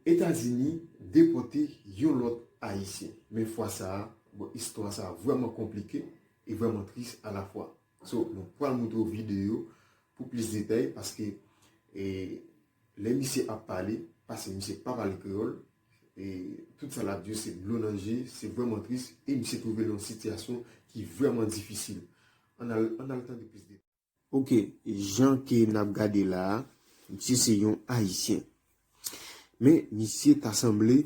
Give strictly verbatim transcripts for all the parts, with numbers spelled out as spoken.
Etazini depòte yon lòt Ayisyen. Men fwa sa a, bon, istwa sa a vrèman konplike e vrèman tris alafwa. So, nou pral montre w videyo pou plis detay, paske e, lè misye ap pale, paske misye pa pale kreyòl, e tout sa l ap di yo se dlo nan je, se vrèman tris, e misye twouve l nan yon sitiyasyon ki vrèman difisil. Ann al, ann al tande plis detay. Oke, jan ke n ap gade la a, misye se yon Ayisyen. Men misye ta sanble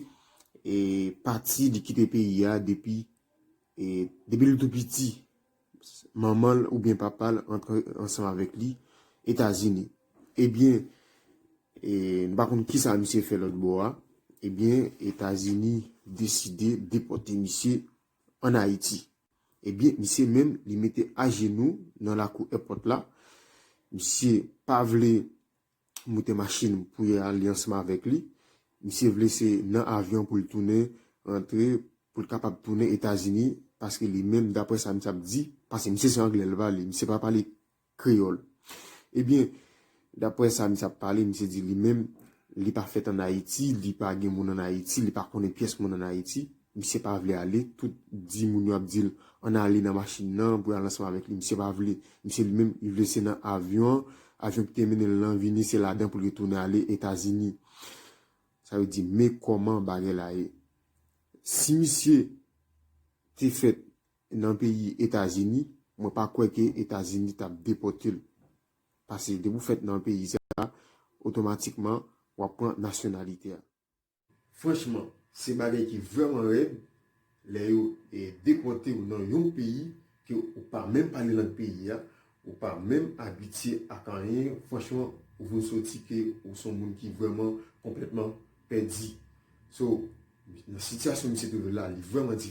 e, pati li kite peyi a depi, e, depi l tou piti. Manman l oubyen papa l antre ansanm avèk li Etazini. Ebyen, e, nou pa konn kisa misye fè lòt bò a. Ebyen, Etazini deside depòte misye ann Ayiti. Ebyen, misye menm, li mete ajenou nan lakou èpòt la. Misye pa vle moute machin pou y ale ansanm avèk li. Misye vle se nan avyon pou l tounen, rantre, pou l kapab tounen Etazini, paske li menm, daprè sa misye ap di, paske misye se anglè l pale, misye pa pale kreyòl. Ebyen, daprè sa misye ap pale, misye di li menm, li pa fèt ann Ayiti, li pa gen moun ann Ayiti, li pa konnen pyès moun ann Ayiti. Misye pa vle ale, tout di moun yo ap di l, ann ale nan machin nan pou y al ansanm avèk li. Misye pa vle. Misye li menm, li vle se nan avyon an, avyon ki te mennen l lan vini, se ladan pou l retounen ale Etazini. Sa vle di, men kòman bagay la ye. Si misye te fèt nan peyi Etazini, mwen pa kwè ke Etazini t ap depòte l. Paske depi w fèt nan peyi sa, otomatikman, w ap pran nasyonalite a. Franchman, se bagay ki vrèman rèd lè yo e, depòte w nan yon peyi ke ou pa menm pale lang peyi a, ou pa menm abitye ak anyen. Franchman, ou vin soti ke ou se yon moun ki vrèman konplètman pèdi. So, nan sitiyasyon misye twouve l la, li vrèman difisil.